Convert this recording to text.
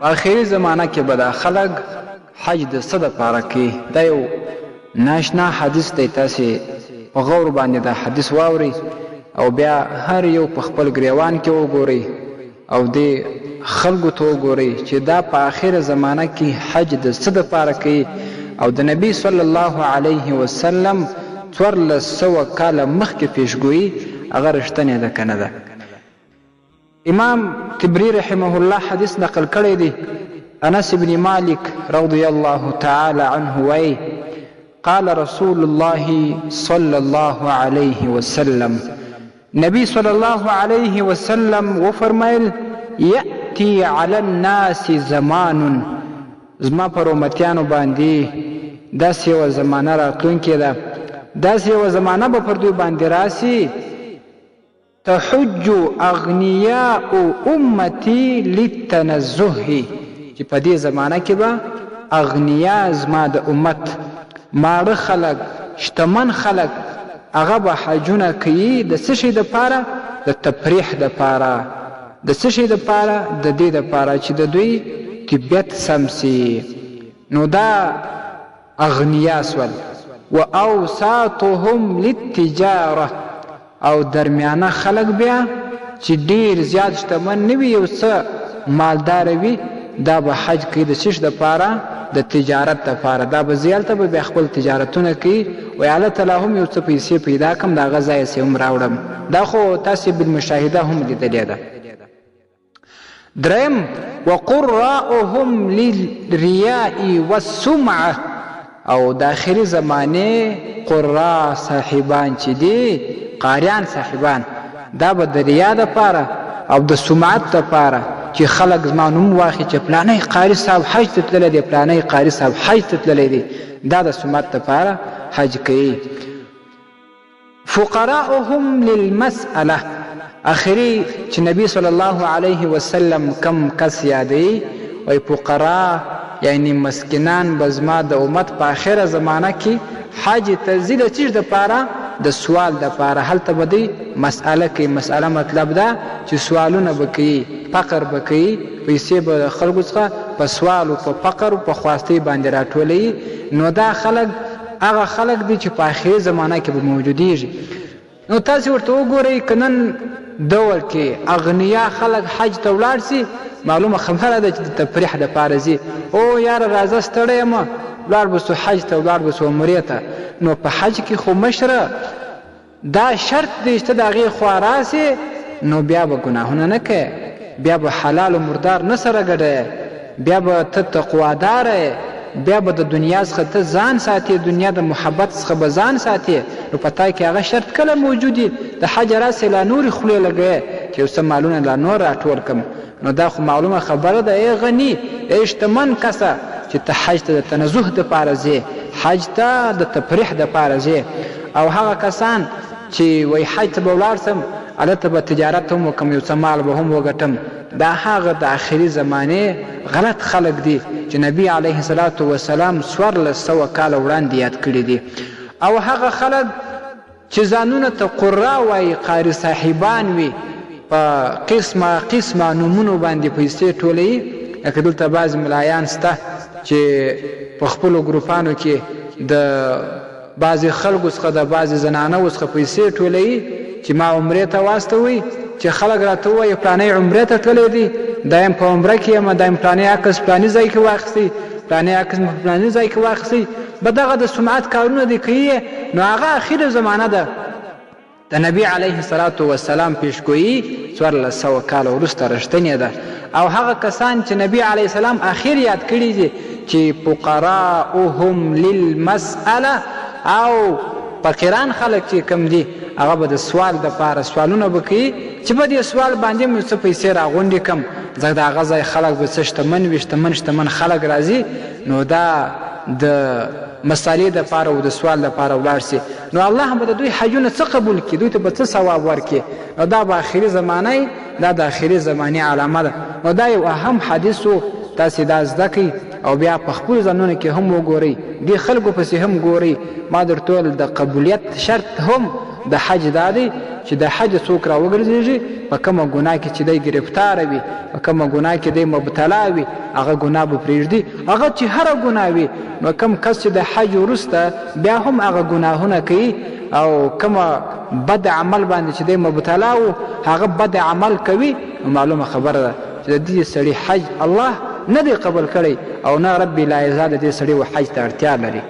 په اخري زمانه کې به دا خلک حج د څه دپاره کوي؟ دا یو ناشنا حدیث دی، تاسې په غور باندې دا حدیث واورئ او بیا هر یو په خپل ګریوان کې وګورئ او دې خلکو ته وګورئ چې دا په اخره زمانه کې حج د څه دپاره کوي او د نبي صلی الله علیه وسلم 1400 کاله مخکې پیشګویي هغه رښتنې ده که نه ده. امام طبري رحمه الله حدیث نقل کړی دی، انس بن مالک رضی الله تعالی عنه وایي: قال رسول الله صلی الله علیه وسلم، نبی صلی الله علیه وسلم وفرمایل: یأتی علی الناس زمان، زما پر امتیانو باندې داسې یوه زمانه راتلونکې ده، داسې یوه زمانه به پر دوی باندې راسي، تحج اغنیاء امتي للتنزه، چې په دې زمانه کې به اغنیا زما د امت ماړه خلک، شتمن خلک، هغه به حجونه کوي د څه شي دپاره؟ د تفریح دپاره. د څه شي دپاره؟ د دې دپاره چې د دوی طبیعت سم سي. نو دا اغنیا سول. واوساطهم للتجاره، او درمیانه خلک بیا چې ډیر زیات شتمن نه وي، یو څه مالدار وي، دا به حج کوي د څه شي دپاره؟ د تجارت دپاره. دا به ځي هلته به بیا خپل تجارتونه کوي، وایي هلته لا هم یو څه پیسې پیدا کړم، د هغه ځایه څه هم راوړم. دا خو تاسې بالمشاهده هم لیدلې ده. دریم، وقراؤهم للریاء والسمعة، او د اخري زمانې قرا صاحبان چې دي، قاریان صاحبان، دا به د ریا دپاره او د سمعت دپاره چې خلک زما نوم واخلي چې پلانی قاري صاحب حج ته تللی دی، پلانی قاري صاحب حج ته تللی دی، دا د سمعت دپاره حج کوي. فقراؤهم للمسأله، اخري چې نبي صلی الله علیه وسلم کم کس یادوي، وایي فقرا یعنی مسکینان به زما د امت په اخره زمانه کې حج ته ځي د څه شي دپاره؟ د سوال دپاره. هلته به دوی مسأله کوي. مسأله مطلب دا چې سوالونه به کوي، فقر به کوي، پیسې به د خلکو څخه په سوال او په فقر او په خواستۍ باندې راټولوي. نو دا خلک هغه خلک دي چې په اخري زمانه کې به موجودیږي. نو تاسې ورته وګورئ که نن دور کې اغنیا خلک حج ته ولاړ سي، معلومه خبره ده چې د تفریح دپاره ځي. او یاره راځه ستړی یم، ولاړ به سو حج ته، ولاړ به سو عمرې ته. نو په حج کې خو مشره دا شرط دی چې ته د هغې خوا راسې، نو بیا به ګناهونه نه کوې، بیا به حلال و مردار نه سره ګډوې، بیا به ته تقواداره یې، بیا به د دنیا څخه ته ځان ساتې، دنیا د محبت څخه به ځان ساتې. نو په تا کې هغه شرط کله موجود وي؟ د حج راسې لا نورې خولې لګوې چې یو څه مالونه لا نور راټول کړم. نو دا خو معلومه خبره ده ای غني، ای شتمن کسه، چې ته حج ته د تنزه دپاره ځې، حج ته د تفریح دپاره ځې. او هغه کسان چې وایي حج ته به ولاړ سم، هلته به تجارت هم وکړم، یو څه مال به هم وګټم، دا هغه د اخري زمانې غلط خلک دي چې نبي علیه الصلاة والسلام 1400 کاله وړاندې یاد کړي دي. او هغه خلک چې ځانونه ته قرا وایي، قاري صاحبان وي، په قسمه قسمه نومونو باندې پیسې ټولوي. لکه دلته بعضې ملایان شته چې په خپلو ګروپانو کې د بعضې خلکو څخه، د بعضې زنانو څخه پیسې ټولوي چې ما عمرې ته واستوئ، چې خلک راته ووایي فلانی عمرې ته تللی دی، دا یم په عمره کې یم، دا یم فلانی عکس فلاني ځای کې واخیستی، فلانی عکس مې په فلاني ځای کې واخیستی. به دغه د سمعت کارونه دی کوي. نو هغه اخیره زمانه ده. د نبي علیه الصلاة والسلام پیشګویي 1400 کاله وروسته رښتنې ده. او هغه کسان چې نبي علیه السلام اخر یاد کړي دي چې فقراؤهم للمسأله، او فقیران خلک چې کوم دي هغه به د سوال دپاره سوالونه به کوي چې په دې سوال باندې مې څه پیسې راغونډې کړم، ځکه د هغه ځای خلک به څه شتمن وي، شتمن شتمن خلک راځي. نو دا د مسالې دپاره او د سوال دپاره ولاړ سي، نو الله به د دوی حجونه څه قبول کړي، دوی ته به څه ثواب ورکړي. نو دا به اخري زمانه وي، دا د اخري زمانې علامه ده. نو دا یو اهم حدیث و، تاسې دا زده کړئ او بیا په خپلو ځانونو کې هم وګورئ، دې خلکو پسې هم ګورئ. ما درته وویل د قبولیت شرط هم د حج دا دی چې د حج څوک راوګرځېږي، په کومه ګناه کې چې دی ګرفتار وي، په کومه ګناه کې دی مبتلا وي، هغه ګناه به پرېږدي، هغه چې هره ګناه وي. نو کوم کس چې د حج وروسته بیا هم هغه ګناهونه کوي او کوم بد عمل باندې چې دی مبتلا و، هغه بد عمل کوي، نو معلومه خبره ده چې د دې سړي حج الله نه دی قبول کړی او نه رب لایزال د دې سړي و حج ته اړتیا لري.